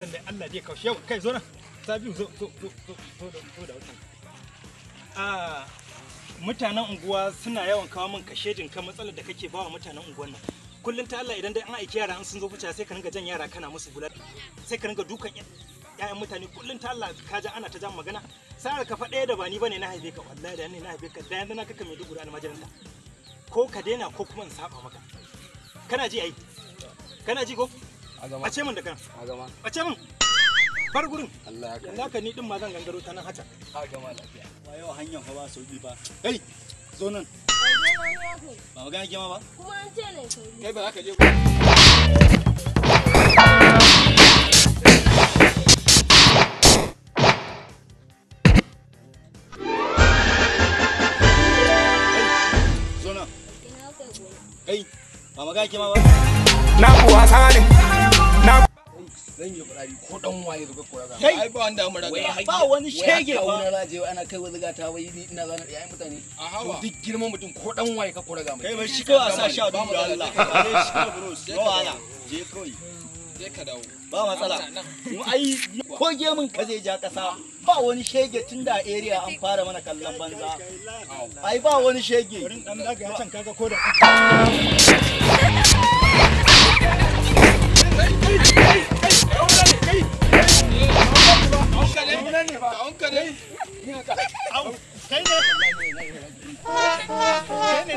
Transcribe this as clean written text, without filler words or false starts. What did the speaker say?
Lallai Allah dai kaushe yau kai zo nan. Sabiu zo zo zo zo zo da zo da wutan. Ah, mutanen unguwa suna yawan kawo min kashedin kan matsalar da kake bawa mutanen unguwan nan. Kullum ta Allah idan dai an aiki yara an sun zo fice sai ka ringa jan yara kana musu bula. Sai ka ringa dukan ƴaƴan mutane kullum ta Allah ka ja ana ta jan magana. Sa'ar ka fa ɗaya da ba ni bane na haife ka wallahi da ni na haife ka da yanzu na kaka mai dubu da almajirinta. Ko ka daina ko kuma in saba maka. Kana ji ai? Kana ji ko? A ce min da kana. A gama. A ce min. Bar gurin. Allah ya Yanzu haka ni din ma zan gangaro ta nan haka. A gama lafiya. Ba yau hanyar fa ba sauki ba. Kai zo nan. Ba magana ke ma ba? Kuma an ce ne sauri. Kai ba za ka je ko? Zo nan. Ina kai gona. Kai ba magana ke ma ba? Na wasa ne. Na Zan yi fitsari ko dan waye zuka kora ga. Kai Ai ba wanda mu raga. ba wani shege ba. ba. Wai na je ana kai wasu gata wai ni ina zana yayin mutane. A hawa. To duk girman mutum ko dan waye ka kora ga mai. Kai bar shi kawai a sa shi a dubu da Allah. Bare shi kawai bro. No wahala. Je kawai. Je ka dawo. Ba matsala. Mu ai ko gemun ka zai ja kasa. Ba wani shege tun da area an fara mana kallon banza. Ai ba wani shege. Bari in dan zagaya can kaga ko da Kawunka ne. Au, kai ne. Kai ne.